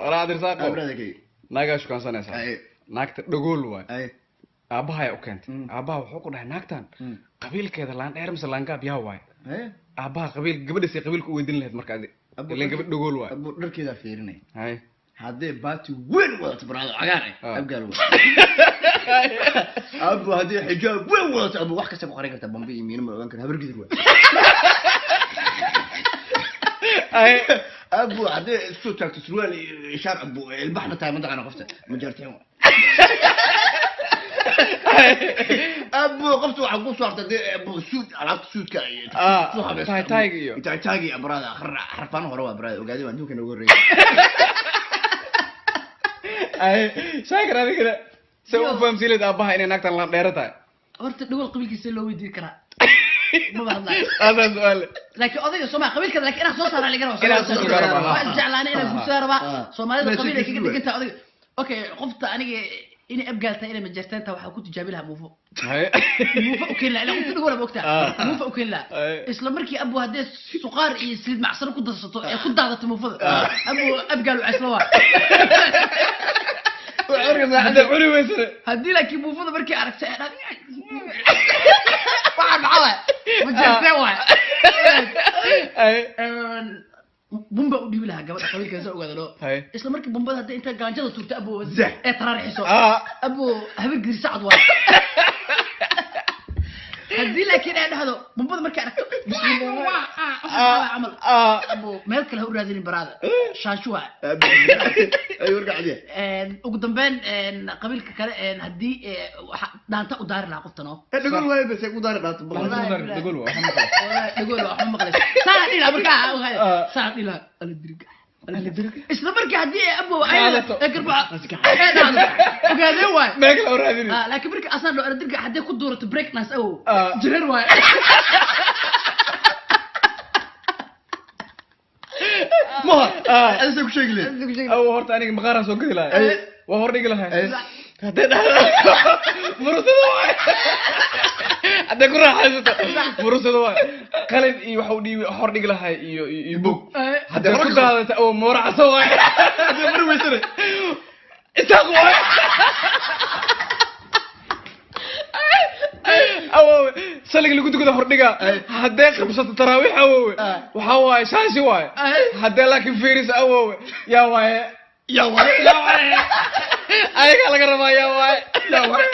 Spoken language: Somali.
Walaa Cabdirasaaqo. Brotherkay. Naagaa shukaansanaysaa. Ay. Naagta dhagool waay. Ay. Aabbaha u keentay. Aabbaha wuxuu ku dhahay, naagtan qabiilkeeda laandheer mise laangaab yaa waay? Ay. Aabbaha qabiil gabadhiisay qabiilka u weydiin lahayd marka adi? Ileen gabadh dhagool waay. Abu, dharkeedaa fiirinay. Hay. Haddee baati weyn wadato, brother, cagaar ah, abgaal waay. Abu, haddii xijaab weyn wadato, abu, wax kasta ku qarin karta, bambi iyo miino ma ogaan kara, habar gidir waay. Hay. Abu, haddii isku taagto surwaal iyo shaar, abu, ilbaxna tahay, mataqaana qofta majarteen waay. Abu, qofta waxaa ku soo hartay dee, abu, suud, alaabta suudka iyo soo habaysto. Taay-taayga iyo taay-taayga iyo, brother, xarfaan hore waa, brother, ogaadey waa adduunka noogu horreeyay. Hay, Shaakir, adigana se u fahamsiin lahayd aabbaha inay naagtan laandheero tahay? Horta dhagool qabiilkiisa loo weydiin karaa maba hadlaayo. Taasaa su-aale. Laakiin odayga Soomaa qabiilkeeda, laakiin inaan soo saara laga rabaa. Inaan soo saara rabaa. Waa isjeclaanay, inaan guursadaa rabaa. Soomaalida qabiil ay kaga Message. degan tahay odayga. Okay, qofta aniga inay abgaal tahay, inay majeerteen tahay, waxaa ku tijaabi lahaa muufo. Hay. Muufo u keeni lahaa, ilaa qofta dhagool ma ogtaa. Muufo u keeni lahaa. Isla markii, abu, haddee suqaar iyo saliid macsaro ku darsato ee ku daadato muufada, abu, abgaal u caslo waa. Hadday cuni weysane? Haddii laakiin muufada markii aragto ee dhahdo, waxaan maxaa waay? Majeerteen waay. Hay. Bumba u dhiibi lahaa gabadha qabiilkeeda soo ogaada loo. Hay. Isla markii bumbada hadday inta gaanjada tuurto, abo, Zah. ee taraarixiso, abo, habar giri sacad waay. Haddii laakiin ay dhahdo bumbada markay aragto bismillah camal, abo, meel kale ha u raadinin, baraada shaashu waay. Ay, warka cadiya. Ugu dambeyn, qabiilka kale, haddii waxa dhaanta u daari lahaa qoftan oo Dhagol waay, bas ay ku daari dhaato. Wallahi. Dhagool waay, waxaa maqlay. Wallahi, dhagool waa waxba maqlaysa, saa dhihi lahaa markaa saa dhihi lahaa, ala dirga. Isla markii haddii ay abo Qaadato. ee garbaca ee dhahdo, ogaadeen waay. Meel kale u raadinin. Laakiin markii asaan dhao ala dirga, haddii ku duurato break dance, awow, jireer waay. Maha adisa ku sheegi leed. Aw, horta aniga maqaaraan soo gedi lahay, waa hordhigi lahay. Hadday dhahdo murusada waay, hadday ku raaxaysato murusada waay, qalin iyo waxa u dhiibi hordhigi lahay iyo bog. Hadday ku daadato, awow, mooracso waay. Haddii mari weysane? Isaaq waay, awowe. Saliga lagu tukada hordhiga, haddee qabsato taraawiix, awowe, waxaa waaye shaashi waaye. Haddee laakiin fiiris, awowe, yaa waaye? Yaa waay. Yaa waaye? Ayagaa laga rabaa, yaa waaye? Yaa waay.